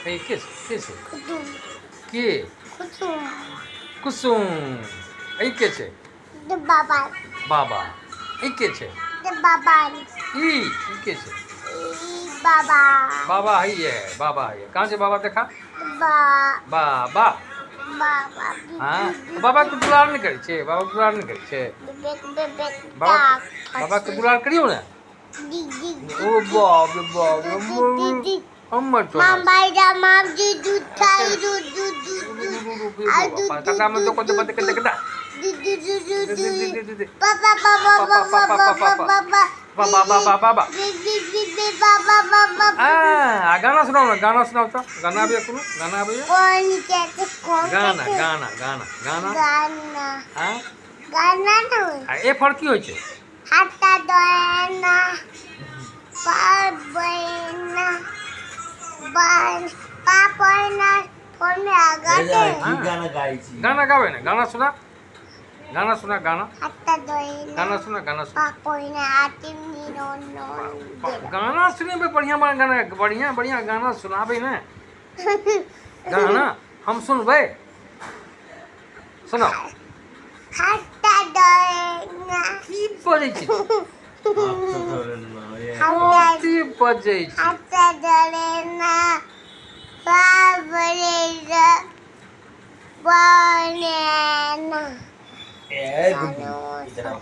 ए के छै, के छै? के? कुसुम। ई के छै? बाबा। बाबा। ई के छै? बाबा। ई ई के छै? बाबा। बाबा है ये, बाबा है। कहाँ छै बाबा? देखा। बा बाबा। बाबा। हाँ, बाबा के दुलार नहि करै छै? बाबा के दुलार नहि करै छै? बाबा, बाबा के दुलार करियौ ने। ओ बाप रे बाप रे, हमर सोना। आ गाना सुनाउ ने, गाना सुनाउ तऽ। गाना आबैया? कोनो गाना आबैया? गाना, गाना, गाना, गाना। गाना। हाँ। गाना। आ ए फर की होइ छै? हाथा दोना पाबैना पापैना फोन आगाते। की गाना गाइ छी? गाना गाबै ने, गाना सुना, गाना सुना, गाना। हाथा दोना। गाना सुना, गाना सुना। पापैना आतिम नो नो। गाना सुनेबै? बढ़िआँ बढ़िआँ गाना, बढ़िआँ बढ़िआँ गाना सुनाबै ने। गाना हम सुनबै, सुनाउ। हाथा दोना। की बजै छी? हाथ धरे ना। कथी बजै छी? हाथा दोना पाबैना बनाना। ए गुड्डू, इधर आओ।